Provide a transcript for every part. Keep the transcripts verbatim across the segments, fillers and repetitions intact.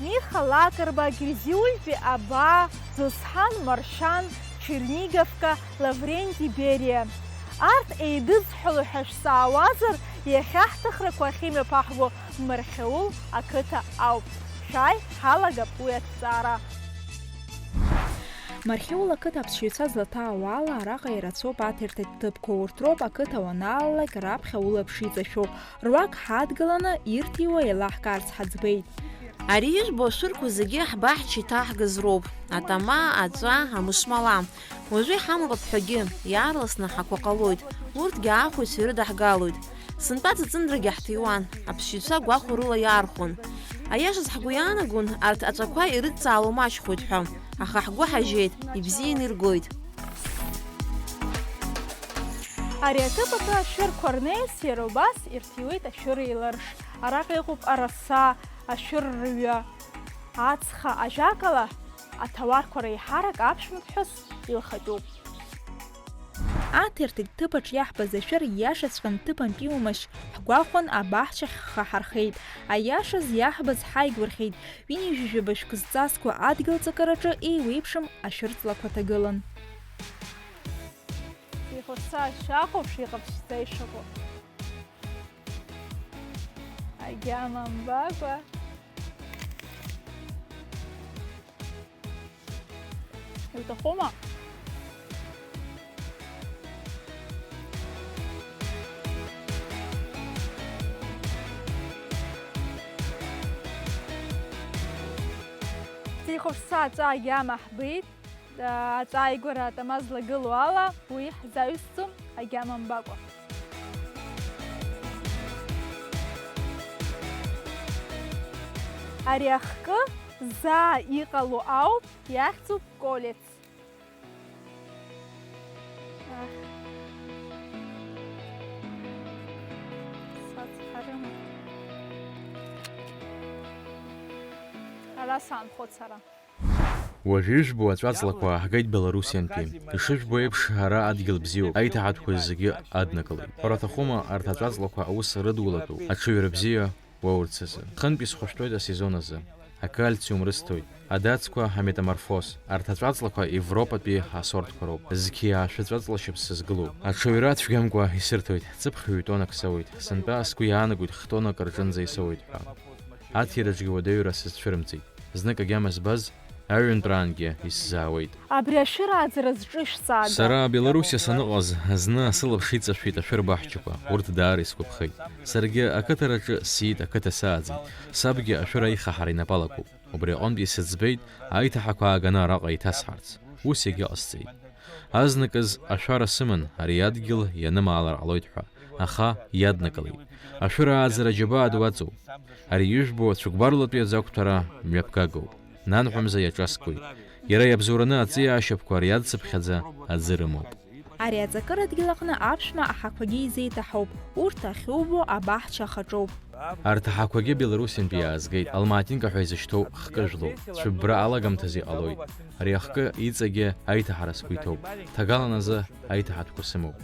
Миха Лакрба, Герзиультәи Абаа, Зосҳан Маршьан, Черниговка, Лавренти Бериа. Арҭ еидызҳәало ҳәа шәсаауазар, иахьа ҳҭыхрақәа ахьымҩаԥаҳго Мархьаул ақыҭа ауп. Шәааи, ҳалагап уи аҭҵаара. Мархьаул ақыҭа аԥсшьаҩцәа злаҭаау ала, араҟа ирацәоуп аҭирҭатә ҭыԥқәа, урҭ роуп ақыҭа уанаалалак раԥхьа улаԥш иҵашәо. Руак ҳадгыланы ирҭиуа еилаҳкаарц ҳаӡбеит. Ари ижәбо ашәырқәа зегьы ҳбаҳча иҭаҳгаз роуп, атама, аҵәа, амышмала. Уажәы иҳамоуп аԥҳәагьы, иаарласны ҳақәа ҟалоит, урҭгьы аахәаҩцәа ирыдаҳгалоит. Сынтәа аҵыҵындрагьы ҳҭиуан, аԥсшьаҩцәа гәахәарыла иаархон. Аиашаз ҳгәы иаанагон, арҭ аҵәақәа ирыдҵаало маҷхоит ҳәа, аха ҳгәы ҳажьеит, ибзианы иргоит. Ари аҭыԥ аҿы ашәырқәа рнеис иара убас ирҭиуеит ашәыр еиларш. Араҟа иҟоуп араса, ашәыр рҩа, ацха, ажәакала, аҭауарқәа реиҳарак аԥшәмаԥҳәыс илхатәуп. Аҭирҭатә ҭыԥаҿ иаҳбаз ашәыр ииашаҵәҟьан ҭыԥантәиумашь ҳгәахәын, абаҳчахь ҳхы ҳархеит. Аиашаз иаҳбаз ҳаигәырӷьеит. Ҩынҩажәижәаба шәкы зҵазкуа адгьыл ҵакыраҿы еиуеиԥшым ашәырҵлақәа ҭагылан. Ихәаԥса ашәахәаԥш иҟаԥшьӡа ишыҟоу. Агьама мбакәа. Иуҭахума? Ихәаԥса аҵәа агьама ҳбеит. Аҵааигәара атама злагылоу ала, уи ҳзаҩсӡом, агьама мбакәа. Ари ахкы заа иҟало ауп, иахьӡуп колец. Аҳ. Сацҳарым. Ара саанхоит сара. Уажә ижәбо аҵәаҵлақәа ааҳгеит Белоруссиантәи. Ишыжәбо еиԥш, ара адгьыл бзиоуп, аиҭаҳатәқәа зегьы аднакылеит. Ҳәара аҭахума, арҭ аҵәаҵлақәа аус рыдулатәуп, аҽаҩра бзиа уаурц азы. Хынтә исхәышәтәуеит асезон азы. Акальциум рысҭоит, адацқәа, аметаморфоз. Арҭ аҵәаҵлақәа Европатәи асортқәа роуп. Зқьи аашәа ҵәаҵла шьапс сызгылоуп. Аҽаҩра цәгьамкәа исырҭоит, ҵыԥх ҩ тоннак соуеит. Сынтәа сгәы иаанагоит х-тоннак рҿынӡа исоуеит ҳәа. Аҭираҿгьы уадаҩра сызцәырымҵит. Знык агьама збаз, аҩынтәраангьы исзаауеит. Абри ашәыр ааӡара зҿышәҵаада? Сара Белоруссиа саныҟаз, зны сылаԥш иҵашәеит ашәыр баҳчақәа, урҭ даара исгәаԥхеит. Саргьы ақыҭараҿы сиит, ақыҭа сааӡеит. Сабгьы ашәыр аихаҳара инапы алакуп. Убри аҟынтә исыӡбеит, аиҭаҳақәа ааганы араҟа еиҭасҳарц. Ус егьыҟасҵеит. Азныказ ашәара сыман, ари адгьыл ианымаалар ҟалоит ҳәа, аха иаднакылеит. Ашәыр ааӡара џьабаа ду аҵоуп. Ари ижәбо ацәыкәбарлатәи аӡы ақәҭәара мҩаԥгагоуп. Нанҳәа мза иаҿаскуеит. Иара иабзоураны аҵиаашьапқәа ари ацыԥхьаӡа аӡы рымоуп. Ари аҵакырадгьыл аҟны аԥшәма аҳақәагьы изеиҭаҳауп, урҭ ахьубо абаҳча ахаҿоуп. Арҭ аҳақәагьы Белоруссиантәи иаазгеит, алматинка ҳәа изышьҭоу хкы жәлоуп, цәыббра алагамҭазы иҟалоит. Ари ахкы иҵагьы аиҭаҳара сгәы иҭоуп, ҭагалан азы аиҭаҳатәқәа сымоуп.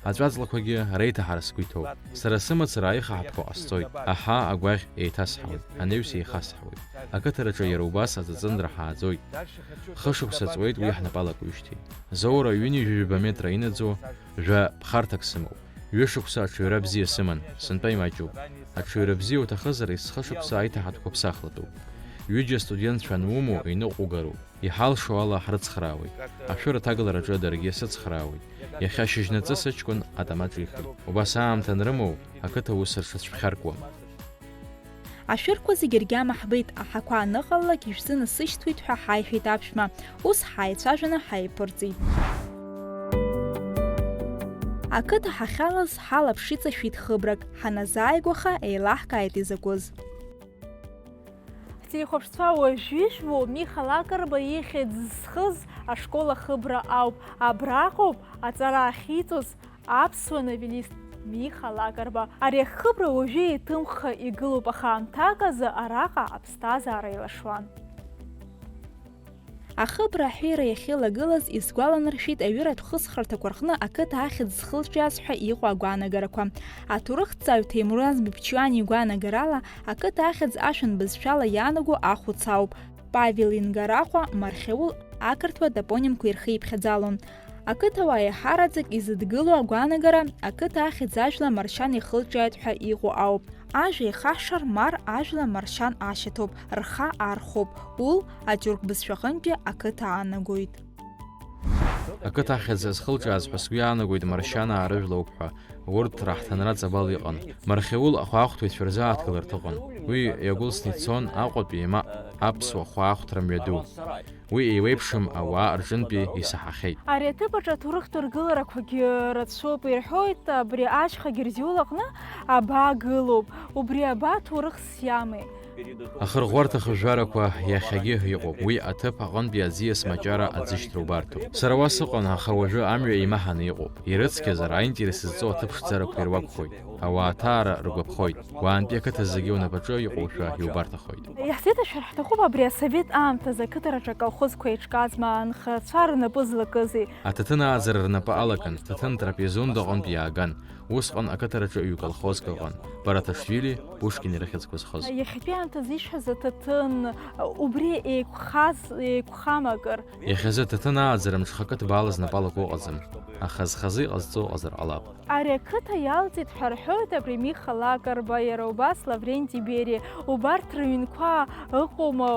Аҵәаҵлақәагьы реиҭаҳара сгәы иҭоуп. Сара сымацара аихаҳатәқәа ҟасҵоит, аҳа агәаӷь еиҭасҳауеит, анаҩс еихасҳауеит. Ақыҭараҿы иара убас аҵыҵындра ҳааӡоит. Хышықәса ҵуеит уи ҳнапы алакуижьҭеи. Заура ҩынҩажәижәаба метра инаӡоу жәа ԥхарҭак сымоуп. Ҩышықәса аҽаҩра бзиа сыман, сынтәа имаҷуп. Аҽаҩра бзиа уҭахызар, есхышықәса аиҭаҳатәқәа ԥсахлатәуп. Ҩыџьа астудентцәа анумоу, иныҟәугароуп. Иҳалшо ала ҳрыцхраауеит. Ашәыр аҭагылараҿы даргьы сыцхраауеит. Иахьа шьыжьнаҵы сыҷкәын атама ҿихит. Убас аамҭа анрымоу, ақыҭа ус рҽацәԥхьаркуам. Ашәырқәа зегьы ргьама ҳбеит, аҳақәа аныҟалалак ишәзынасышьҭуеит ҳәа ҳаиҳәеит аԥшәма. Ус ҳаицәажәаны ҳаиԥырҵит. Ақыҭа ҳахьалаз ҳалаԥш иҵашәеит хыбрак, ҳаназааигәаха еилаҳкааит изакәыз. Ҳҭихәаԥшцәа уажәы ижәбо Миха Лакрба ихьӡ зхыз ашкол ахыбра ауп. Абраҟоуп аҵара ахьиҵоз аԥсуа новеллист Миха Лакрба. Ари ахыбра уажәы иҭымхха игылоуп, аха аамҭак азы араҟа аԥсҭазаара еилашуан. Ахыбра аҳәира иахьеилагылаз исгәаланаршәеит аҩыратә хысхырҭақәа рҟны ақыҭа ахьӡ зхылҿиааз ҳәа иҟоу агәаанагарақәа. Аҭоурыхҭҵааҩ Ҭемураз Бибчиани игәаанагарала, ақыҭа ахьӡ ашәан бызшәала иаанаго ахәыц ауп. Павел Ингараҟәа Мархьаул ақырҭуа топонимқәа ирхиԥхьаӡалон. Ақыҭауаа еиҳараӡак изыдгылоу агәаанагара, ақыҭа ахьӡ ажәла Маршьан ихылҿиааит ҳәа иҟоу ауп. Ажәа ихашшар, мар ажәла Маршьан ашьаҭоуп, рха архоуп, ул атиурк бызшәаҟынтәи ақыҭа аанагоит. Ақыҭа ахьӡ зхылҿиааз ҳәа сгәы иаанагоит Маршьанаа рыжәлоуп ҳәа, урҭ раҳҭынра ҵабал иҟан. Мархьаул ахәаахәҭыҩцәа рзы ааҭгыларҭа ыҟан. Уи иагәылсны ицон Аҟәатәи ма аԥсуа хәаахәҭра мҩаду. Уи еиуеиԥшым ауаа рҿынтәи исаҳахьеит. Ари аҭыԥ аҿы аҭоурыхтә ргыларақәагьы рацәоуп, ирҳәоит, абри ашьха Герзиул аҟны абаа гылоуп, убри абаа ҭоурыхс иамеи? Ахырӷәӷәарҭа хыжәжәарақәа иахьагьы иҟоуп, уи аҭыԥ аҟынтәи аӡиас маҷара аӡышьҭра убарҭоуп. Сара уа сыҟан, аха уажәы амҩа еимаҳаны иҟоуп. Ирыцқьазар, аинтерес зҵоу аҭыԥ шӡарақәа ируакәхоит. Ауааҭаара ргәаԥхоит. Уаантәи ақыҭа зегьы унапаҿы иҟоушәа иубарҭахоит. Иаҳзеиҭашәар ҳҭахуп, абри асовет аамҭазы ақыҭараҿы аколхозқәа еиҿкаазма, анхацәа рнапы злакызи? Аҭаҭын ааӡара рнапы алакын, ҭаҭын трапезунда аҟынтә иааган. Усҟан ақыҭараҿы ҩ-колхозк ыҟан, Бараҭашвили, Пушкини рыхьӡқәа зхыз. Иахьатәи аамҭазы ишәҳәаз аҭаҭын, убри еиқәхаз, еиқәхама акыр? Иахьазы аҭаҭын ааӡара мҽхакы ҭбаала знапы алаку ыҟаӡам, аха зхазы иҟазҵо ыҟазар ҟалап. Ари ақыҭа иалҵит ҳәа рҳәоит абри Миха Лакрба, иара убас Лавренти Бериа, убарҭ рыҩнқәа ыҟоума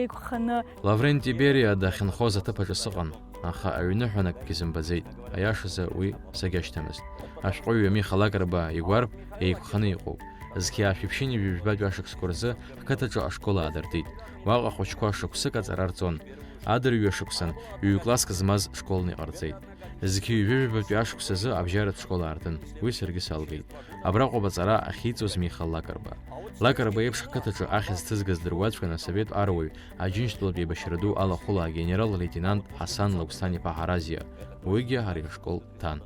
еиқәханы? Лавренти Бериа дахьынхоз аҭыԥ аҿы сыҟан, аха аҩныҳәа акгьы сымбаӡеит, аиашазы уи сагьашьҭамызт. Ашәҟәыҩҩы Миха Лакрба игәарԥ еиқәханы иҟоуп. Зқьи аашәи ԥшьынҩажәи жәбатәи ашықәсқәа рзы ҳқыҭаҿы ашкол аадыртит. Уаҟа ахәыҷқәа шықәсык аҵара рҵон. Адырҩашықәсан ҩ-класск змаз школны иҟарҵеит. Зқьи ҩажәи жәбатәи ашықәс азы абжьаратә школ аартын, уи саргьы салгеит. Абраҟоуп аҵара ахьиҵоз Миха Лакрба. Лакрба иеиԥш ҳқыҭаҿы ахьӡ ҭызгаз дыруаӡәкын асовет аруаҩ, Аџьынџьтәылатә еибашьра ду алахәыла агенерал-леитенант Ҳасан Лагәсҭан-иԥа Ҳаразиа, уигьы ари ашкол ҭан.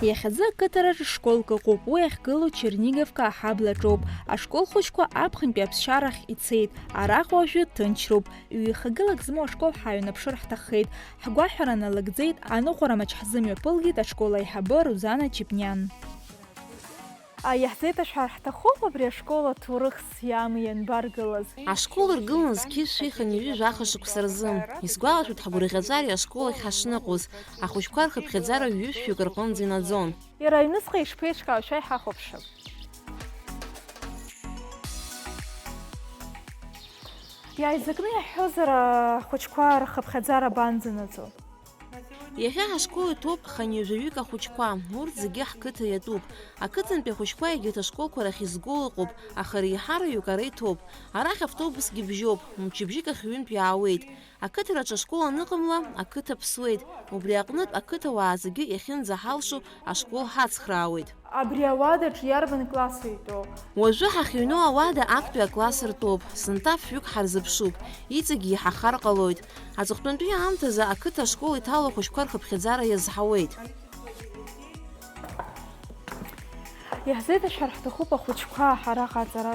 Иахьазы ақыҭараҿы школк ыҟоуп, уи ахьгылоу Черниговка аҳаблаҿоуп. Ашкол хәыҷқәа аԥхынтәи аԥсшьарахь ицеит, араҟа уажәы ҭынчроуп. Ҩ-ихагылак змоу ашкол ҳааҩнаԥшыр ҳҭаххеит. Ҳгәаҳәара налыгӡеит, аныҟәара маҷ ҳзымҩаԥылгеит ашкол аиҳабы Рузана Чепниан. А, иаҳзеиҭашәҳәар ҳҭахуп абри ашкол аҭоурыхс иамеи ианбаргылаз. Ашкол ргылан зқьи жәшәи хынҩажәи жәаха шықәса рзы. Исгәалашәоит ҳгәырӷьаҵәа ари ашкол ахь ҳашныҟәоз, ахәыҷқәа рхыԥхьаӡара ҩышәҩык рҟынӡа инаӡон. Иара аҩныҵҟа ишԥеиҿкаау, шәааи ҳахәаԥшып. Иааизакны иаҳҳәозар, ахәыҷқәа рхыԥхьаӡара абанӡанаӡо? Иахьа ҳашкол иҭоуп хынҩажәаҩык ахәыҷқәа, урҭ зегьы ҳқыҭа иатәуп. Ақыҭантәи ахәыҷқәа егьырҭ ашколқәа рахь изго ыҟоуп, аха реиҳараҩык ара иҭоуп. Арахь автобусгьы бжьоуп, мчыбжьык ахь ҩынтә иаауеит. Ақыҭараҿы ашкол аныҟамла, ақыҭа ԥсуеит. Убри аҟнытә, ақыҭауаа зегьы иахьынӡаҳалшо ашкол ҳацхраауеит. Абри ауадаҿ иарбан класс итәоу? Уажәы ҳахьыҩноу ауада актәи акласс ртәоуп. Сынтәа фҩык ҳарзыԥшуп. Иҵегь еиҳахар ҟалоит. Аҵыхәтәантәи аамҭазы ақыҭа ашкол иҭало ахәыҷқәа рхыԥхьаӡара иазҳауеит. Иаҳзеиҭашәҳәар ҳҭахуп ахәыҷқәа ҳара аҟаҵара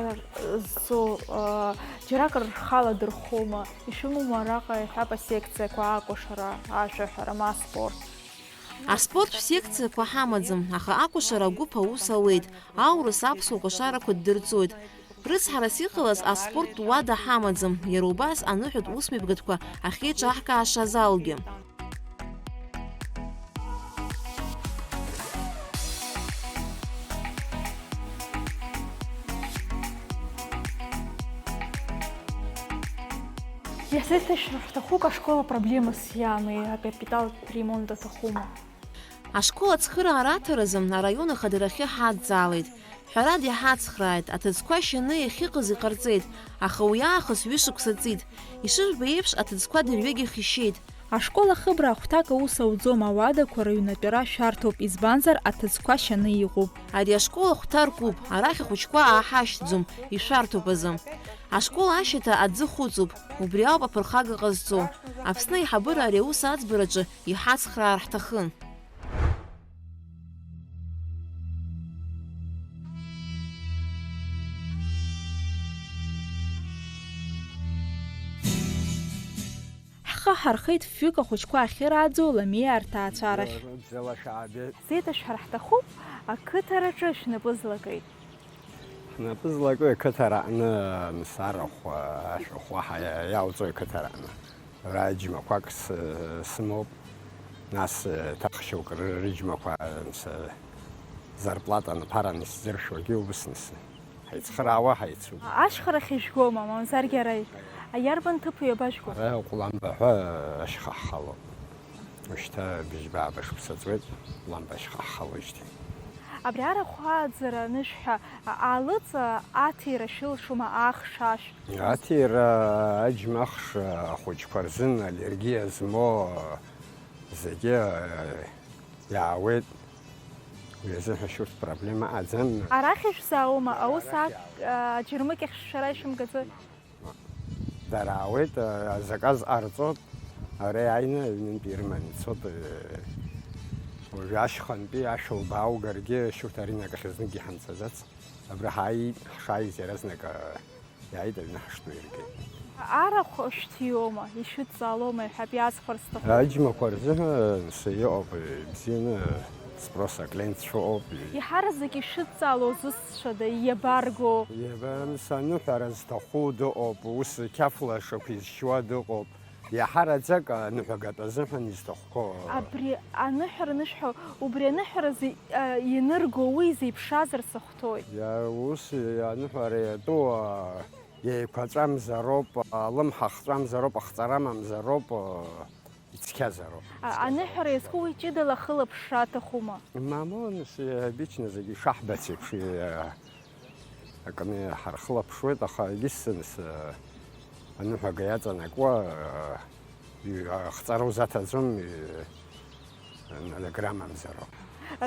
зцу, ыы, џьаракыр рхала дырхума? Ишәымоума араҟа иҳәап асекциақәа, акәашара, ашәаҳәара, ма аспорт? Аспорттә секциақәа ҳамаӡам, аха акәашара агәыԥ аус ауеит, аурыс аԥсуа кәашарақәа ддырҵоит. Рыцҳарас иҟалаз аспорттә уада ҳамаӡам, иара убас аныҳәатә усмҩаԥгатәқәа ахьеиҿаҳкааша азалгьы. Иаҳзеиҭашәҳәар ҳҭахуп, ашкол апроблемас иамеи, акапиталтә ремонт аҭахума? Ашкол ацхыраара аҭаразы араион ахадарахьы ҳадҵаалеит. Ҳәарада, иҳацхрааит, аҭыӡқәа шьаны иахьыҟаз иҟарҵеит, аха уи аахыс ҩышықәса ҵит. Ишыжәбо еиԥш, аҭыӡқәа дырҩегьых ишьеит. Ашкол ахыбра ахәҭак аус ауӡом, ауадақәа рыҩнатәара шәарҭоуп, избанзар, аҭыӡқәа шьаны иҟоуп. Ари ашкол ахәҭа ркуп, арахь ахәыҷқәа ааҳашьҭӡом, ишәарҭоуп азы. Ашкол ашьаҭа аӡы хуҵуп, убри ауп аԥырхага ҟазҵо. Аԥсны аиҳабыра ари аус аӡбараҿы иҳацхраар ҳҭахын. Ҳархеит фҩык ахәыҷқәа ахьырааӡо Ламиа рҭаацәарахь. Зеиҭашәҳәар ҳҭахуп, ақыҭараҿы шәнапы злакеит. Ҳнапы злаку ақыҭара аҟны, нас, арахә, ашәахәа ҳа-, иауҵои ақыҭара аҟны? Ара џьмақәак сы-, сымоуп, нас, ҭахшьук ры-, рыџьмақәа, нас, зарплата анԥаран исзыршәуагьы убыс, нас, ҳаицхыраауа ҳаицуп. Ашьхарахь ижәгома, мамзаргьы ара и-, иарбан ҭыԥу иабажәго? Ара Ҟәланба ҳәа ашьха ҳхалоуп. Ушьҭа быжьба-ааба шықәса ҵуеит, Ҟәланба ашьха ҳхалоижьҭеи. Абри арахә ааӡара анышәҳәа, а-, алыҵа аҭира шәылшома, ахш, ашә? Аҭира аџьма ахш ахәыҷқәа рзын аллергиа змоу зегьы, э, иаауеит. Уи азыҳәа шәурҭ проблема аӡам. Арахь ишәзааума? Аус ак-, а, аџьармыкьахь шәара ишәымгаӡои? Дара аауеит, а, заказ ҟарҵоит, ара иааины аҩнынтә ирыманы ицоит, э, уажәы ашьхантәи ашәа лбааугаргьы, шьурҭ аринак ахь зныкгьы ҳамцаӡац. Абра ҳааит, ҳшааиз иаразнак, а, иааит, аҩны ҳаштәоу иргеит. Арахә шәҭиуама, ишәыдҵаалома, иҳәап, иаасхәарц сҭахуп. Аџьмақәа рзыҳәан са иҟоуп, ибзианы, спроса аклиентцәа ыҟоуп. Иҳараӡак ишәыдҵаало зусҭцәада, иабарго? Иабан-, саныҳәара зҭаху дыҟоуп, ус қьафла ашақә изшьуа дыҟоуп. Иаҳараӡак аныҳәагатә азыҳәан изҭахқәоу. Абри аныҳәара анышәҳәо, убри аныҳәаразы, а, ианырго уи зеиԥшразар сыхәҭоуп. Иа-, ус аныҳәара иатәу, а, еиқәаҵәамзароуп, а, алымҳа хҵәамзароуп, ахҵара амамзароуп, а, ицқьазароуп. А, аныҳәара иазку уи ҷыдала ахылаԥшра аҭахума? Мамоу, нас, обычно зегьы ишаҳбац еиԥш, а, акны ҳархылаԥшуеит, аха егьыс, нас, аныҳәага иаҵанакуа, ахҵара узаҭаӡом, нанаграммамзароуп.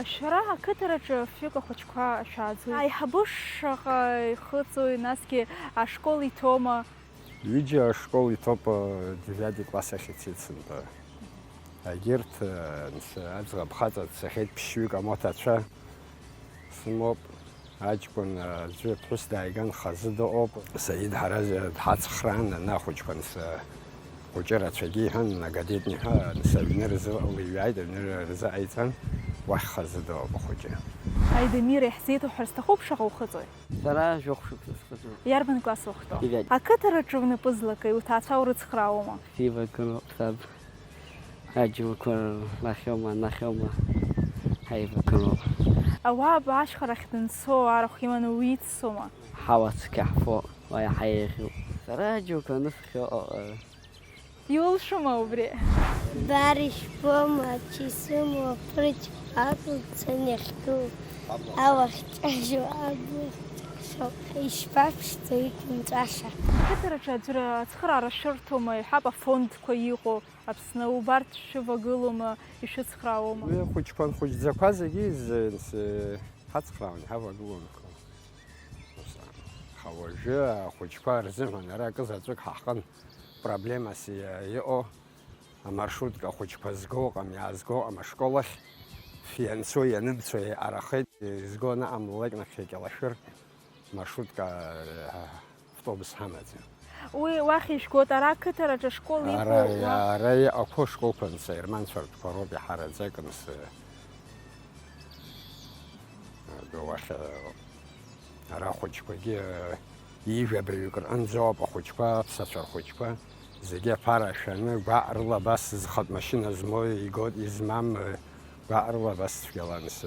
Шәара ақыҭараҿы фҩык ахәыҷқәа шәааӡоит. Аиҳабы шаҟа ихыҵуеи, насгьы ашкол иҭоума? Ҩыџьа ашкол иҭоуп, девиати класс ахь ицеит сынтәа. Егьырҭ, нас, аӡӷаб хаҵа дцахьеит, ԥшьҩык амоҭацәа сымоуп. Аҷкәын аӡәы ԥҳәыс дааиган, хазы дыҟоуп. Саид ҳара дҳацхраан, ана ахәыҷқәа, нас, хәыҷы рацәагьы иҳәан, нагадетни ҳәа, нас, аҩны рзы лыҩааит, аҩны рзыҟаиҵан, уахь хазы дыҟоуп ахәыҷы. Аидамир, иаҳзеиҭоуҳәар сҭахуп, шаҟа ухыҵуеи? Сара жәохә шықәса схыҵуеит. Иарбан класс ухтәоу? Девиати. Ақыҭараҿы унапы злакеи, уҭаацәа урыцхраауама? Сивагылоуп саб. Аџьмақәа рахьоума, анахьоума ҳаивагылоуп. Ауаа ашьхарахь данцо арахә иманы уиццома? Ҳауа цқьа ҳфо, уа иаҳа еиӷьуп. Сара аџьмақәа анысхьоу, ы, Иулшома убри? Бар ишәбома, ачисыму, аԥрыҷ, акәӡан иахьгылоу, ауахьчажьу, абла шаҟа ишԥаԥшӡоу иқәынҵәаша? Ақыҭараҿы аӡәыр ацхыраара шәырҭома, иҳәап, афондқәа иҟоу Аԥсны, убарҭ шәывагылома, ишәыцхраауома? Уи ахәыҷқәа анхәыҷӡақәа зегьы изы-, ҳацхраауан, иҳавагылон. Аха уажәы ахәыҷқәа рзыҳәан ара акы заҵәык ҳаҳҟын. Проблемас иа-, иҟоу амаршрутка ахәыҷқәа зго ыҟам, иаазго ыҟам ашкол ахь. Ианцо, ианымцо еиҟарахеит, изго аныҟамлалак нахьхьи Кьалашәыр маршрутка, э, автобус ҳамаӡам. Уи уахь ишәгоит, ара ақыҭараҿы ашкол иҟоу, ара, уа- ара иҟақәоу ашколқәа, нас, аерманцәа ртәқәа роуп иаҳараӡак, нас, э, адәы уахь, э, Ара ахәыҷқәагьы, ҩажәа абыржәык рҟынӡоуп ахәыҷқәа, аԥсацәа рхәыҷқәа, зегьы аԥара шәаны, гәаҟрыла абас зхатә машьына змоу игоит, измам, гәаҟрыла абас цәгьала, нас,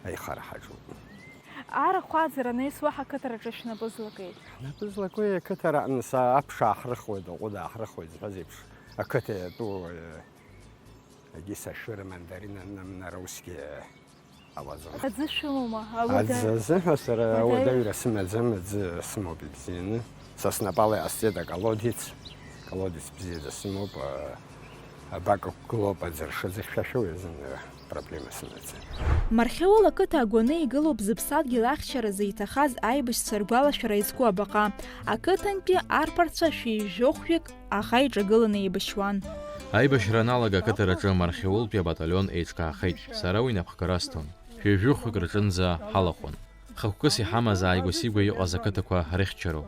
аихара ҳаҿуп. Арахә ааӡара анаҩс уаҳа ақыҭараҿы шәнапы злакеит? Ҳнапы злаку ақыҭара, нас, аԥш ааҳрыхуеит, аҟәыд ааҳрыхуеит зҳәаз еиԥш, ақыҭа иатәу, егьыс ашәыра, мандарина, нымнара усгьы Ауаӡам. Аӡы шәымоума? Ауадаҩ-, аӡы азыҳәа сара ауадаҩ-, ауадаҩра сымаӡам, аӡы сымоуп ибзианы. Са снапала иҟасҵеит аколодец, колодец бзиаӡа сымоуп, а, абак ықәгылоуп аӡы ршазыхьшәашәо, уи азын, а, проблема сымаӡам. Мархьаул ақыҭа агәаны игылоуп зыԥсадгьыл ахьчаразы иҭахаз аибашьцәа ргәалашәара иазку абаҟа. Ақыҭантәи арԥарцәа шәи жәохәҩык аӷа иҿагыланы еибашьуан. Аибашьра аналага ақыҭараҿы Мархьаултәи абаталион еиҿкаахеит. Сара уи инапхгара асҭон. Шәи жәохәҩык рҿынӡа ҳалахәын. Хықәкыс иҳамаз ааигәа-сигәа иҟаз ақыҭақәа рыхьчароуп.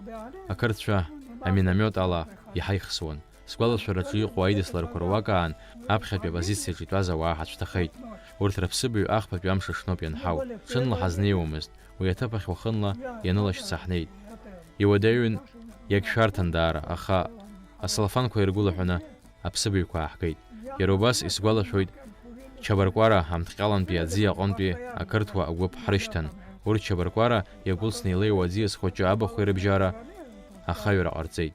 Ақырҭцәа аминомиот ала иҳаихсуан. Сгәалашәараҿы иҟоу аидысларқәа руак аан, аԥхьатәи апозициаҿы итәаз ауаа ҳацәҭахеит. Урҭ рыԥсыбаҩ ахԥатәи амш аҽноуп ианҳау. Ҽынла ҳазнеиуамызт, уи аҭыԥ ахь уахынла ианылашьца ҳнеит. Иуадаҩын, иагьшәарҭан даара, аха асалафанқәа иргәылаҳәаны аԥсыбаҩқәа ааҳгеит. Иара убас исгәалашәоит, Чабаркәара амҭҟьалантәи аӡиа аҟынтәи ақырҭуа агәыԥ ҳрышьҭан. Урҭ Чабаркәара иагәылсны илеиуа аӡиас хәыҷы абахә ирыбжьара ахаҩара ҟарҵеит.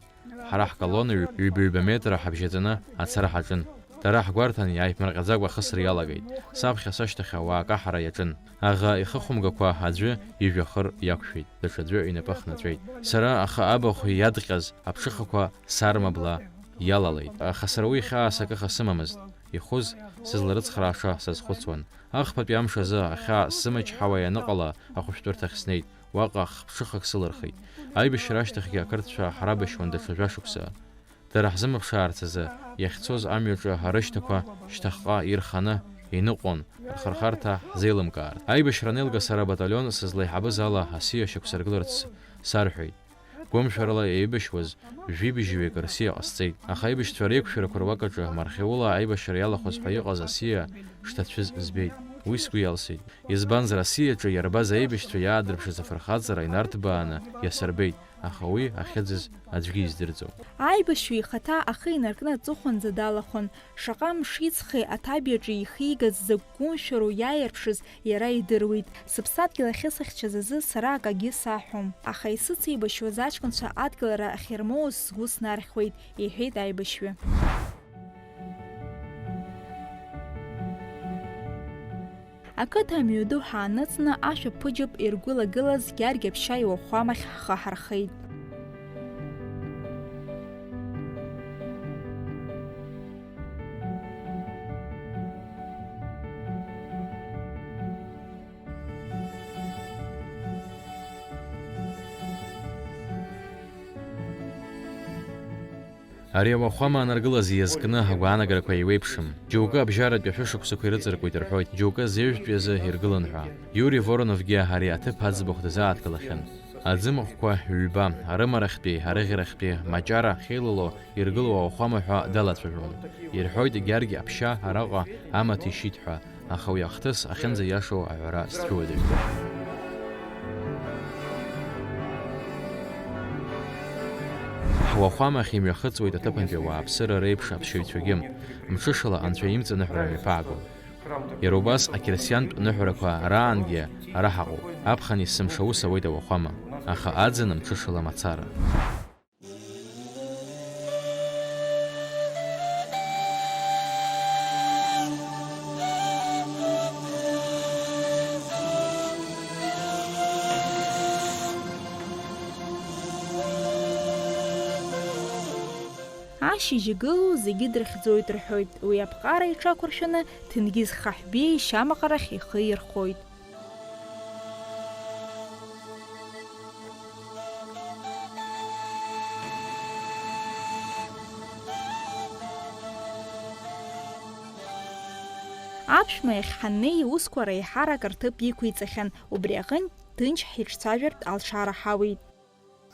Ҳара ҳколонна ҩ-, ҩба-ҩба метра ҳабжьаҵаны ацара ҳаҿын. Дара ҳгәарҭан иааиԥмырҟьаӡакәа ахысра иалагеит. Саԥхьа сашьҭахь ауаа акаҳара иаҿын. Аӷа ихыхәымгақәа аӡәы ижәҩахыр иақәшәеит, даҽаӡәы инапы ахнаҵәеит. Сара ахы абахә иадҟьаз аԥҽыхақәа сарма бла иалалеит. Аха сара уи хьаас акыха сымамызт. Ихәыз сызларыцхрааша сазхәыцуан. Ахԥатәи амш азы ахьаа сзымчҳауа ианыҟала, ахәышәтәырҭахь снеит. Уаҟа хԥҽыхак сылырхит. Аибашьра ашьҭахьгьы ақырҭцәа ҳрабашьуан даҽа жәашықәса. Дара ҳзымԥшаарц азы, иахьцоз амҩаҿы арышьҭақәа шьҭахьҟа ирханы иныҟәон, рхырхарҭа ҳзеилымкаарц. Аибашьра анеилга сара абаталион сызлеиҳабыз ала асиа шьақәсыргыларц сарҳәеит. Гәымшәарала еибашьуаз жәибжьҩык рсиа ҟасҵеит, аха аибашьцәа реиқәшәарақәа руакаҿы мархьаулаа аибашьра иалахәыз ҳәа иҟаз асиа шҭацәыз збеит. Уи сгәы иалсит. Избанзар, асиаҿы иарбаз аибашьцәа иаадырԥшыз афырхаҵара инарҭбааны иасырбеит, аха уи ахьыӡыз аӡәгьы издырӡом. Аибашьҩы ихаҭа ахы инаркны аҵыхәанӡа далахәын. Шаҟа мши-ҵхи аҭабиаҿы ихигаз, закә гәымшәару иааирԥшыз иара идыруеит. Сыԥсадгьыл ахьысыхьчаз азы сара акагьы саҳәом. Аха исыцеибашьуаз аҷкәынцәа адгылара ахьырмоуз сгәы снархьуеит, иҳәеит аибашьҩы. Ақыҭа амҩаду ҳааныҵны, ашәаԥыџьаԥ иргәылагылаз Гьаргь аԥшьа иуахәамахь ҳхы ҳархеит. Ари ауахәама анаргылаз иазкны агәаанагарақәа еиуеиԥшым. Џьоукы абжьаратәи ашәышықәсақәа ирыҵаркуеит рҳәоит, џьоукы зеижәтәи азы иргылан ҳәа. Иури Вороновгьы ари аҭыԥ аӡбахә дазааҭгылахьан. Аӡымахәқәа ҩба, арымарахьтәи, арыӷьарахьтәи, маҷара ахьеилало иргылоу ауахәама ҳәа далацәажәон. Ирҳәоит, Гьаргь аԥшьа араҟа амаҭ ишьит ҳәа. Аха уи ахҭыс ахьынӡаиашоу аҳәара сцәыуадаҩуп. Ҳуахәамахь имҩахыҵуеит аҭыԥантәи ауааԥсыра реиԥш аԥсшьаҩцәагьы, мҽышала анцәа имҵаныҳәара мҩаԥаагон. Иара убас ақьырсиантә ныҳәарақәа раангьы ара ҳаҟоуп. Аԥхын есымша аус ауеит ауахәама, аха аӡын мҽышала мацара. Ашьыжь игылоу зегьы дрыхьӡоит рҳәоит, уи аԥҟара иҽақәыршәаны Ҭенгиз Хаҳәбеи Шьамаҟарахь ихы ирхоит. Аԥшәма иахь ҳаннеи, иусқәа реиҳарак рҭыԥ иқәиҵахьан, убри аҟынтә ҭынч ҳиҿцәажәартә алшара ҳауит.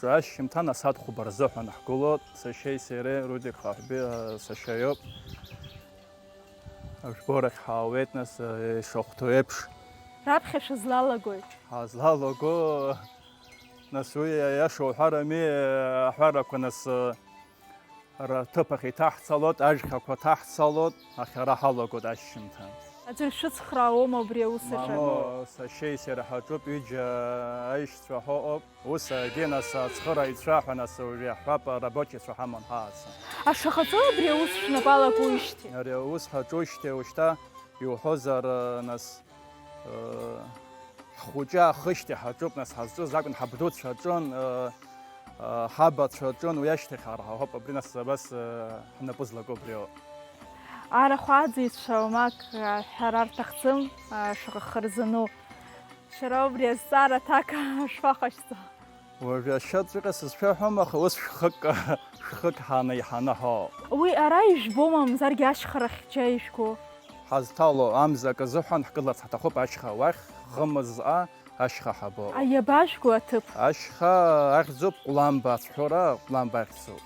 Ашьжьымҭан асааҭ хәба рзыҳәан ҳгылоуп, сашьеи сареи, Рудик Хаҳәбеи, сашьа иоуп. Ажәборахь ҳаауеит, нас, ишахәҭоу еиԥш. Раԥхьа шәызлалагои? Ҳазлалаго, нас, уи аиаша уҳәарами, аҳәарақәа, нас, рҭыԥ ахь иҭаҳцалоит, ажәхьақәа ҭаҳцалоит, ахьара ҳалагоит ашьжьымҭан. Аӡәыр шәыцхраауоума убри аус аҿы? Мамоу, сашьеи сареи ҳаҿуп, ҩыџьа аишьцәа ҳаҟоуп. Ус, егьи, нас, ацхырааҩцәа ҳәа, нас, уажә иаҳҳәап, арабочицәа ҳаман ҳаацы. Ашаҟаҵәҟьа абри аус шәнапы алакуижьҭеи? Ари аус ҳаҿужьҭеи ушьҭа иуҳәозар, нас, э, ҳхәыҷы ахышьҭеи ҳаҿуп, нас, ҳазҿыз акәын, ҳабдуцәа аҿын, э, э, ҳабацәа аҿын, уи ашьҭахь ара ҳаҳауп, абри, нас, абас, э, ҳнапы злаку абриоуп. Арахә аӡыҩцәа уамак, э, ҳәара рҭахӡам, э, шаҟа хырзану. Шәара убри азҵаара аҭак шәахәашьӡом. Уажәы ашьаҵәҟьа сызшәаҳәом, аха ус шәхык, шәхык ҳанаиҳаны ҳауп. Уи ара ижәбома, мамзаргьы ашьхарахь џьа ижәго? Ҳазҭало амза акы азыҳәан ҳкыдларц ҳҭахуп ашьха уахь, хымызҟа ашьха ҳабо. Аиабажәго аҭыԥ? Ашьха ахьӡуп Ҟәланба ацәҳәыра, Ҟәланба ахьӡуп.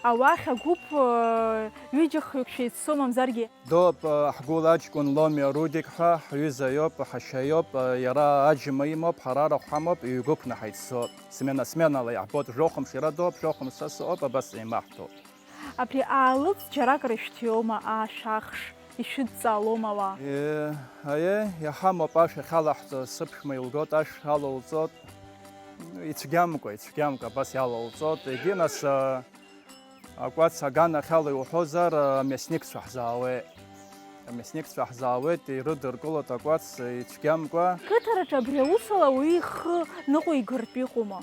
Ауахь агәыԥ, э, ҩыџьа-хҩык шәеиццо, мамзаргьы? Доуп, э, ҳгәыла аҷкәын Ломиа Рудик ҳәа, ҳҩыза иоуп, ҳашьа иоуп, э, иара аџьма имоуп, ҳара арахә ҳамоуп, ҩ-гәыԥны ҳаиццоит. Смена-сменала иаҳбоит, жәохәымш иара доуп, жәохәымш са сыҟоуп, абас еимаҳҭоуп. Абри аалыҵ џьаракыр ишәҭиуоума, аашәахш, ишәыдҵаалоума ауаа? Е, аиеи, иҳамоуп ашә ахьалаҳҵо, сыԥшәма илгоит, ашә алоуҵоит. Ицәгьамкәа, ицәгьамкәа абас иалоуҵоит. Егьи нас, а, акәац аганахьала иуҳәозар, а, амҩасникцәа ҳзаауеит. Амҩасникцәа ҳзаауеит, ирыдыркылоит акәац ицәгьамкәа. Қыҭараҿы абри аусала уаҩы ихы ныҟәигартә иҟоума?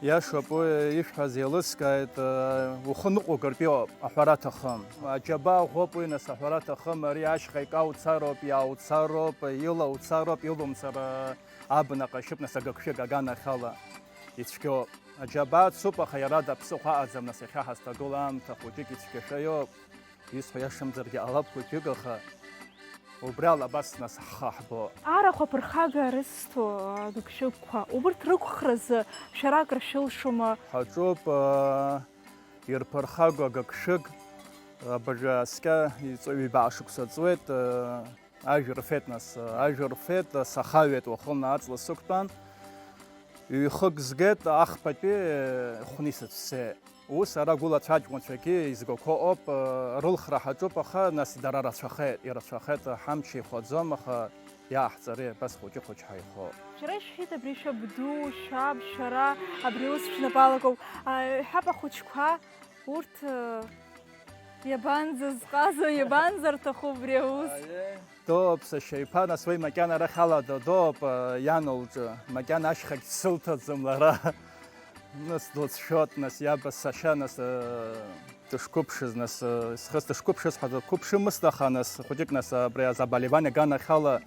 Иашоуп, уи ишәҳәаз еилыскааит, э, ухы ныҟәгартә иҟоуп, аҳәара аҭахым. Аџьабаа ӷәӷәоуп уи, нас, аҳәара аҭахым, ари ашьха икауцароуп, иаауцароуп, илауцароуп, илумцар, э, абна ҟьашьуп, нас, агыгшәыг аганахьала ицәгьоуп. Аџьабаа цуп, аха иара ада ԥсыхәа аҟаӡам, нас, иахьа ҳазҭагылоу аамҭа хәыҷык ицәгьашәа иоуп. Исҳәо иашамзаргьы ҟалап хәыҷык, аха убри ала абас нас ҳхы ҳбо. Арахә аԥырхага рызҭо агыгшәыгқәа, убырҭ рықәхразы шәара акыр шәылшома? Ҳаҿуп, аа, ирԥырхагоу агыгшәыг, абыржәы аскьа иҵо-, ҩба шықәса ҵуеит, аа, ажә рфеит нас, ажә рфеит, сахаҩеит уахынла аҵла сықәтәан. Ҩ-хык згеит, ахԥатәи хәны исыцәцеит. Ус ара гәылацәа аҷкәынцәагьы изгақәо ыҟоуп, рылхра ҳаҿуп, аха нас дара рацәахеит, ирацәахеит, ҳамч еиқәаӡом, аха иааҳҵари, абас хәыҷы-хәыҷ ҳаихоуп. Шәара ишәҳәеит абри шәабду, шәаб, шәара абри аус шәнапы алакоуп. А, иҳәап ахәыҷқәа, урҭ, э, иабанӡазҟазо, иабанзарҭаху абри аус? Аиеи. Дооуп сашьа иԥа, нас уи макьана арахь ала додооуп, э, иан лҿы. Макьана ашьхагь дсылҭаӡом лара. Нас длыцәшәоит, нас иаба сашьа, нас, э, дышқәыԥшыз, нас, э, схы дышқәыԥшыз ҳәа дықәыԥшымызт, аха нас хәыҷык, нас, абри азаболевание аганахьала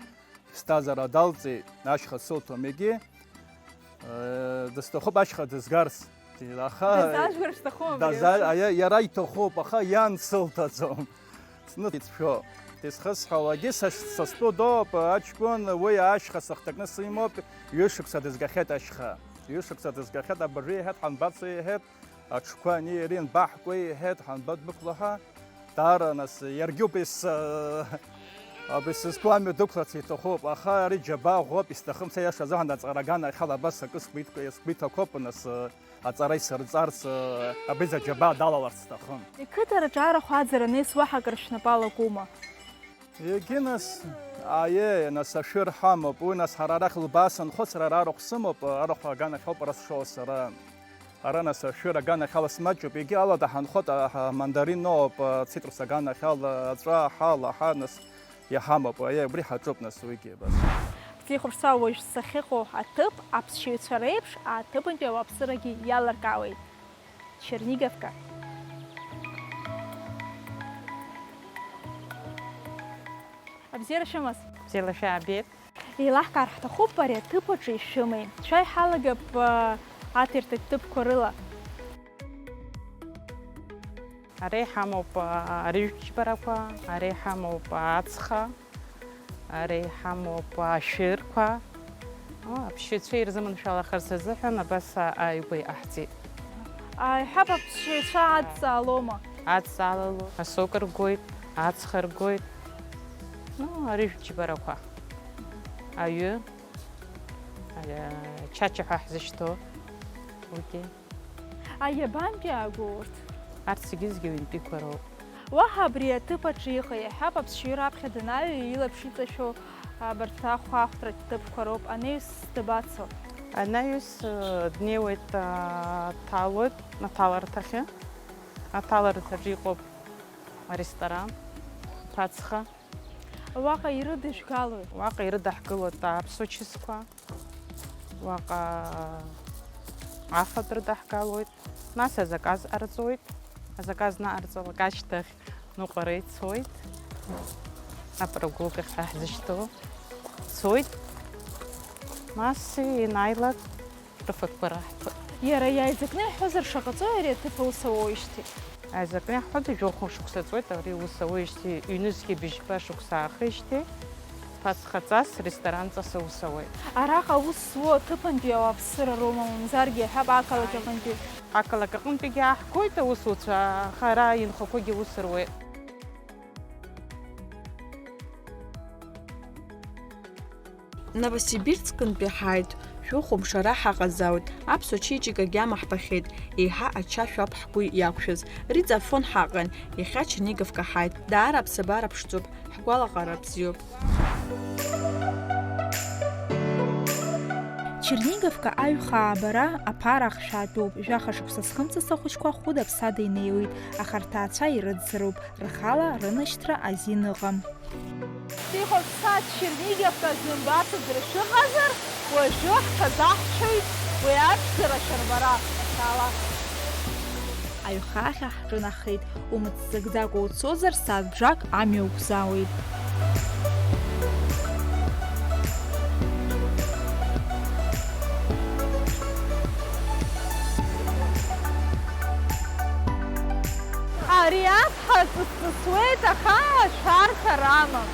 иԥсҭазаара далҵит, ашьха дсылҭом егьи. Э, дысҭахуп ашьха дызгарц. Аха дазажәлар сҭахуп абри даза-, аус. Аиа, иара иҭахуп, аха иан сылҭаӡом. Зны ицәшәо. Дысхысҳәаауагьы са, са стәы доуп, аҷкәын, уи ашьха сыхҭакны симоуп, ҩышықәса дызгахьеит ашьха. Ҩышықәса дызгахьеит, абыржәы иҳәеит, ҳанбацо иҳәеит, аҽқәа ани иара инбаҳкуеи иҳәеит, ҳанбадәықәло ҳәа. Даара нас, иаргьы убри с-, абри сызқәу амҩа дықәларц иҭахуп, аха ари џьабаа ӷәӷәоуп, исҭахым са иаша азыҳәан аҵара аганахьала абас акы сгәы иҭ-, сгәы иҭақәоуп, нас, аҵара исырҵарц, абри заџьабаа далаларц сҭахым. Иқыҭараҿы арахә аӡара анеис уаҳа акыр шәнапы алакума? Егьи нас, аиеи, нас ашәыр ҳамоуп, уи нас ҳара арахь лбаа санхәыцра ара арахә сымоуп, арахә аганахьоуп ара сшоу сара. Ара нас ашәыр аганахьала смаҷуп, егьи алада ҳанхоит, а, ҳа-, амандарин ноуп, ацитрус аганахьала, аҵәа, аҳа, лаҳа, нас иҳамоуп, аиеи, убри ҳаҿуп нас уигьы, абас. Ҳзеихәаԥшуа уажә сахьыҟоу аҭыԥ аԥсшьаҩцәа реиԥш аҭыԥантәи ауааԥсырагьы иалыркаауеит. Черниговка. Абзиара шәымаз? Бзиала шәаабеит. Еилаҳкаар ҳҭахуп ари аҭыԥ аҿы ишәымеи. Шәа иҳалагап, а, аҭирҭатә ҭыԥқәа рыла. Ара иҳамоуп, а, арыжәтә џьбарақәа, ара иҳамоуп, а, ацха, ара иҳамоуп, а, ашәырқәа. О, аԥсшьаҩцәа ирзыманшәалахарц азыҳәан абас, а, ааигәа иҟаҳҵеит. Аиҳаб аԥсшьаҩцәа адҵаалома? Адҵаалалоит, асок ргоит, ацха ргоит. Ну, арыжәтә џьбарақәа. Аҩы, а, чача ҳәа ҳзышьҭоу, уигьы. Аиабантәи аагәоу урҭ? Арҭ зегьы-зегьы ҩынтәиқәа роуп. Уаҳа абри аҭыԥ аҿы иҟеи? Иаҳҳәап, аԥсшьаҩы раԥхьа данааҩ, илаԥш иҵашәо абарҭ ахәаахәҭратә ҭыԥқәа роуп. Анаҩс дабацо? Анаҩс, э, днеиуеит, а, дҭалоит аҭаларҭахьы. Аҭаларҭаҿы иҟоуп аресторан, аԥацха. Уаҟа ирыдыжәгалои? Уаҟа ирыдаҳгылоит аԥсуа чысқәа. Уаҟа афатә рыдаҳгалоит, нас азаказ ҟарҵоит, азаказ наҟарҵалак ашьҭахь ныҟәара ицоит, апрогулка ҳәа ҳзышьҭоу цоит, нас ианааилак рыфатәқәа раҳҭоит. Иара иааизакны иаҳҳәозар, шаҟа ҵуеи ари аҭыԥ аус ауоуижьҭеи? Аизакны иаҳҳәозар, жәохә шықәса ҵуеит ари аус ауеижьҭеи, ҩнызқьи быжьба шықәса аахижьҭеи. Ԥасхаҵас ресторанҵас аус ауеит. Араҟа аус зуоу аҭыԥантәи ауааԥсыра роума, мамзаргьы иаҳҳәап, ақалақь аҟынтәи? Ақалақь аҟынтәигьы ааҳгоит аусуцәа, аха ара инхақәагьы аус руеит. Новосибирскынтәи ҳааит, шәыхәымш ара ҳаҟазаауеит, аԥсуа чеиџьыка агьама ҳбахьеит, еиҳа ачашә ауп ҳгәы иақәшәаз. Риҵа Афон ҳаҟан, иахьа Черниговка ҳааит, даара аԥсабара ԥшӡоуп, ҳгәалаҟара бзиоуп. Черниговка аҩхаа абара аԥара ахшәаатәуп, жәаха шықәса зхымҵыз ахәыҷқәа хәыда-ԥсада инеиуеит, аха рҭаацәа ирыӡроуп, рхала рынашьҭра азин ыҟам. Сихәаԥсат Черниговка зымбацыз ршәыҟазар, уажәы ҳҽазаҳшәоит уи аԥшӡара шәарбара, ала. Аҩхаахьа ҳҿынахеит, умыццакӡакәа уцозар, сааҭ бжак амҩа уқәзаауеит. Ари аԥҳа ҵыс-ҵысуеит, аха ашәарҭа рамам.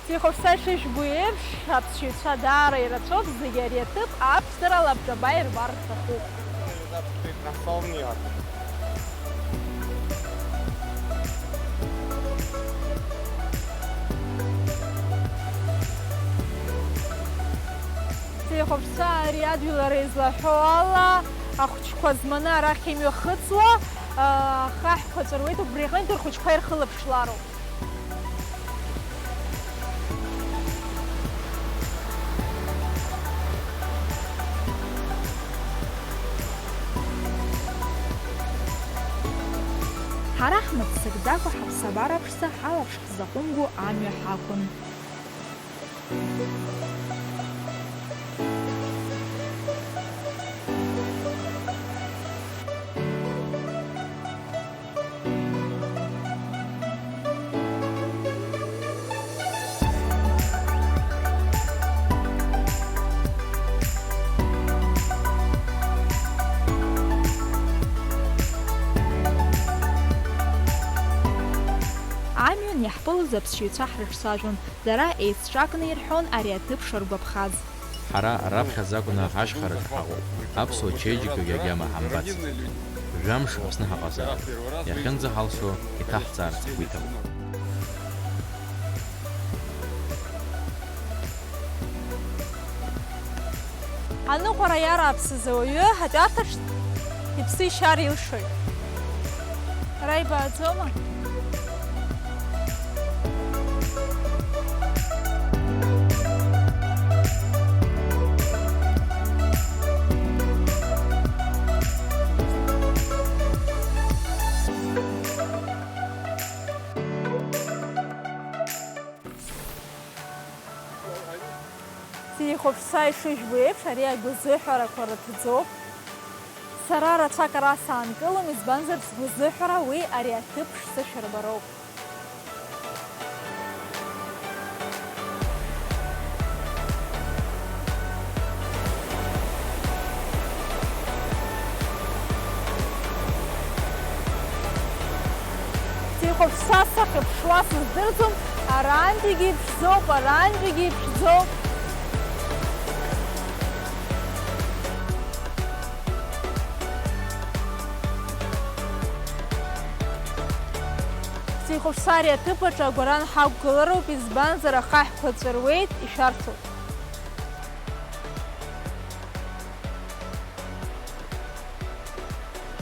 Сихәаԥшцәа ишыжәбо еиԥш, аԥсшьаҩцәа даара ирацәоуп, зегьы ари аҭыԥ аԥшӡара лабҿаба ирбар рҭахуп. Сихәаԥшцәа ари адгьыл ара излаҳәо ала, ахәыҷқәа зманы арахь имҩахыҵуа, ахаҳәқәа ҵәыруеит, убри аҟынтә рхәыҷқәа ирхылаԥшлароуп. Ҳара ҳмыццакӡакәа ҳаԥсабара аԥшӡа ҳалаԥш ҳзаҟәымго амҩа ҳақәын. Амҩан иаҳԥылоз аԥсшьаҩцәа ҳрыҿцәажәон, дара еицҿакны ирҳәон ари аҭыԥ шыргәаԥхаз. Ҳара раԥхьаӡа акәны ашьхараҿы ҳаҟоуп, аԥсуа чеиџьыкагьы агьама ҳамбацызт. Жәамш Аԥсны ҳаҟазаап, иахьынӡаҳалшо иҭаҳҵаарц ҳгәы иҭоуп. Аныҟәара иарааԥсаз ауаҩы атәарҭаҿ иԥсы ишьар илшоит. Ара ибааӡома? Сихәаԥшцәа ишыжәбо еиԥш, ари агәазыҳәарақәа рыҭӡоуп. Сара рацәак ара саанкылом, избанзар, сгәазыҳәара уи ари аҭыԥ шсышәырбароуп. Сихәаԥшцәа сахьыԥшуа сыздырӡом, арантәигьы иԥшӡоуп, арантәигьы иԥшӡоуп. Сихәаԥшцәа ари аҭыԥ аҿы агәаран ҳақәгылароуп, избанзар, ахаҳәқәа ҵәыруеит, ишәарҭоуп.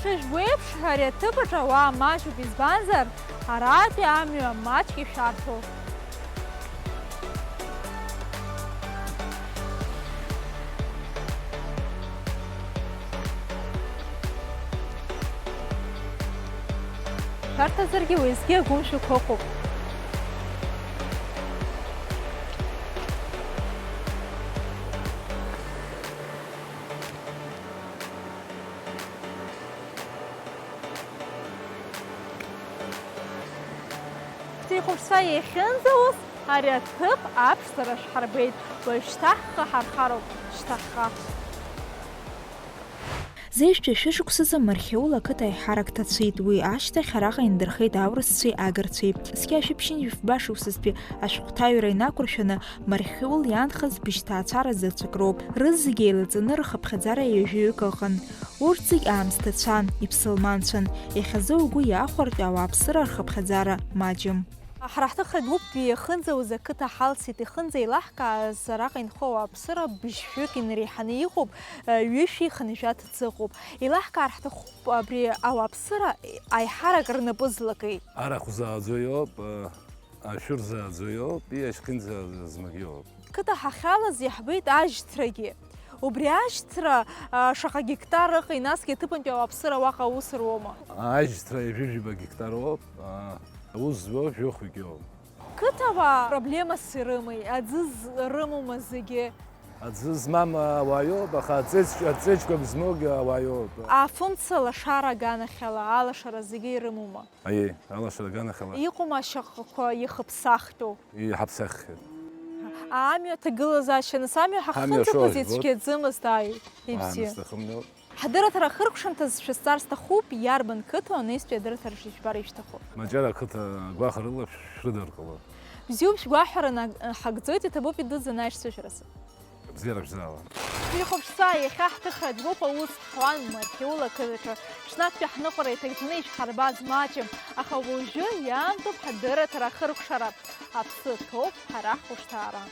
Шыжәбо еиԥш, ари аҭыԥ аҿы ауаа маҷуп, избанзар, аратәи амҩа маҷк ишәарҭоуп. Шәарҭазаргьы уеизгьы агәымшәақәа ыҟоуп. Шәҭихәаԥшцәа иахьынӡаус, ари аҭыԥ аԥшӡара шәҳарбеит, уажәшьҭа ҳхы ҳархароуп, шьҭахьҟа. Зежәтәи шәышықәсазы Мархьаул ақыҭа аиҳарак ҭацәит, уи ашьҭахь араҟа индырхеит аурысцәеи агырцәеи. Зқьи ашәи ԥшьынҩажәи фба шықәсазтәи ашәҟәҭаҩра инақәыршәаны Мархьаул иаанхаз быжь ҭаацәара заҵәык роуп. Рызегьы еилаҵаны рхыԥхьаӡара ҩажәаҩык ыҟан. Урҭ зегь аамсҭацәан, иԥсылманцәан. Иахьазы угәы иахәартә ауааԥсыра рхыԥхьаӡара маҷым. Ҳара ҳҭыхратә гәыԥ иахынӡауаз ақыҭа ҳалсит, ихынӡа еилаҳкааз араҟа инхо ауааԥсыра быжьшәҩык инареиҳаны иҟоуп, ҩышәи хынҩажәа ҭӡы ыҟоуп. Еилаҳкаар ҳҭахуп абри ауааԥсыра аиҳарак рнапы злакеи. Арахә зааӡо иоуп, ашәыр зааӡо иоуп, иашьхьынӡа змагьы иоуп. Қыҭа ҳахьалаз иаҳбеит ажьҭрагьы. Убри ажьҭра, а, шаҟа гектар ыҟеи, насгьы аҭыԥантәи ауааԥсыра уаҟа аус руоума? Ажьҭра ҩажәижәаба гектар ауп, а, аус зуа жәохәҩык иоуп. Қыҭауаа проблемас ирымеи, аӡы з-, рымоума зегьы? Аӡы змам ауаа иоуп, аха аҵеиџь-, аҵеиџьқәак змоугьы ауаа иоуп. Афымца лашара аганахьала алашара зегьы ирымоума? Аиеи, алашара аганахьала. Иҟоума ашьаҟақәа иахыԥсахтәу? Иҳаԥсаххьеит. Амҩа аҭагылазаашьа, нас амҩа ҳахьынӡақәыз ицәгьаӡамызт, ааи, ибзиан. Ҳадырраҭара ахыркәшамҭаз шәызҵаар сҭахуп, иарбан қыҭоу анаҩстәи адырраҭара шыжәбар ишәҭаху? Маҷара ақыҭа гәаҟрала шәрыдыркыло. Бзиоуп, шәгәаҳәара наг-, ҳагӡоит, иҭабуп идуӡӡаны аишьцәажәаразы. Бзиара шәзаала. Шәихәаԥшцәа, иахьа ҳҭыхратә гәыԥ аус ҳуан Мархьаул ақыҭаҿы. Ҽнактәи ҳныҟәара иҭагӡаны ишәҳарбаз маҷым, аха уажәы иаамҭоуп ҳадырраҭара ахыркәшара. Аԥсы ҭоуп ҳара ҳхәышҭаара.